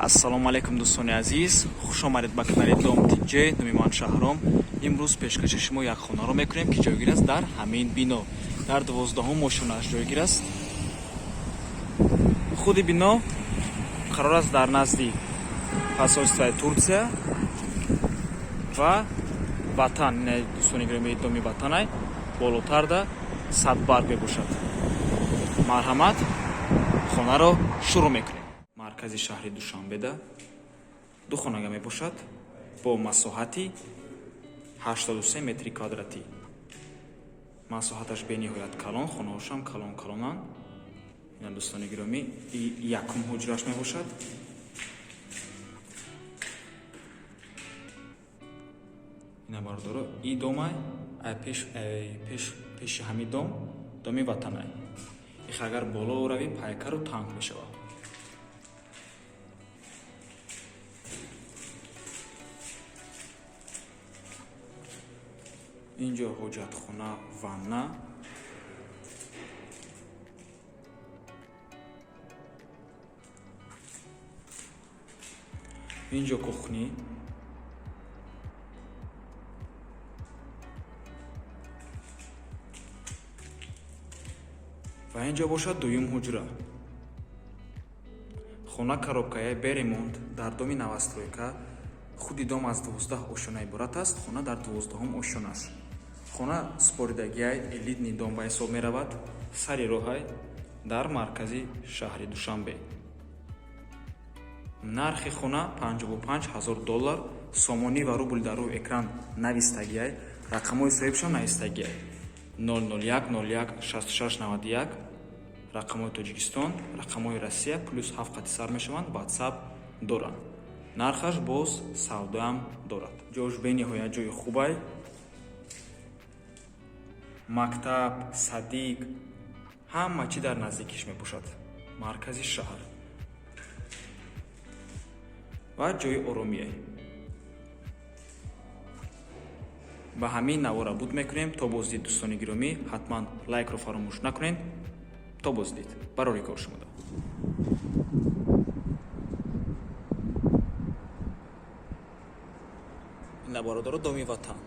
Ассалому алайкум, дӯстони азиз, хуш омадед ба канали Дом ТЖ. Номи ман Шаҳром. Имрӯз пешкаши шумо як хонаро мекунем, ки ҷойгир аст дар ҳамин бино, дар 12-ум ошёнааш ҷойгир аст. Худи бино қарор аст дар назди посольствои Турсия ва Ватан. Дӯстони гиромӣ, доми Ватанай болотарда садбарг мебошад. Марҳамат, хонаро шурӯъ мекунем. Маркази шаҳри Душанбеда ду хонага мебошад бо масоҳати 83 метри квадратӣ. Масоҳаташ бениҳоят калон, хонаҳошам калон калонанд. Ина, дӯстони гиромӣ, якум ҳуҷраш мебошад. Ина, бародаро, и домай пеши ҳамин дом, доми Ватанай. Их агар боло равӣ, пайкару танк мешавад. Инҷо ҳоҷатхона, ванна. Инҷо кухни. Ва инҷо бошад дуюм ҳуҷра. Хона коробкаяи бе ремонт дар доми новостройка. Худи дом аз 12 ошёна иборат аст, хона дар 12-ум ошёна аст. Хона споридагиай, элитный дом ба ҳисоб меравад, сари роҳай, дар маркази шаҳри Душанбе. Нархи хона 55 ҳазор доллар, сомонӣ ва рубл дар рӯи экран навистагиай, рақамҳои соҳибшон навистагиай: 001 01 66 91, рақамҳои Тоҷикистон, рақамҳои Россия +7 қати сар мешаванд, Ватсап доранд. Нархаш боз савдоам дорад. Ҷош бениҳоят ҷои хубай, мактаб, садик, ҳама чӣ дар наздикиш мебошад, маркази шаҳр ва ҷои оромие. Ба ҳамин навора буд мекунем. То боздид, дӯстони гиромӣ, ҳатман лайкро фаромӯш накунед. То боздид, барори кор шумода. Ина, бародаро, доми Ватан.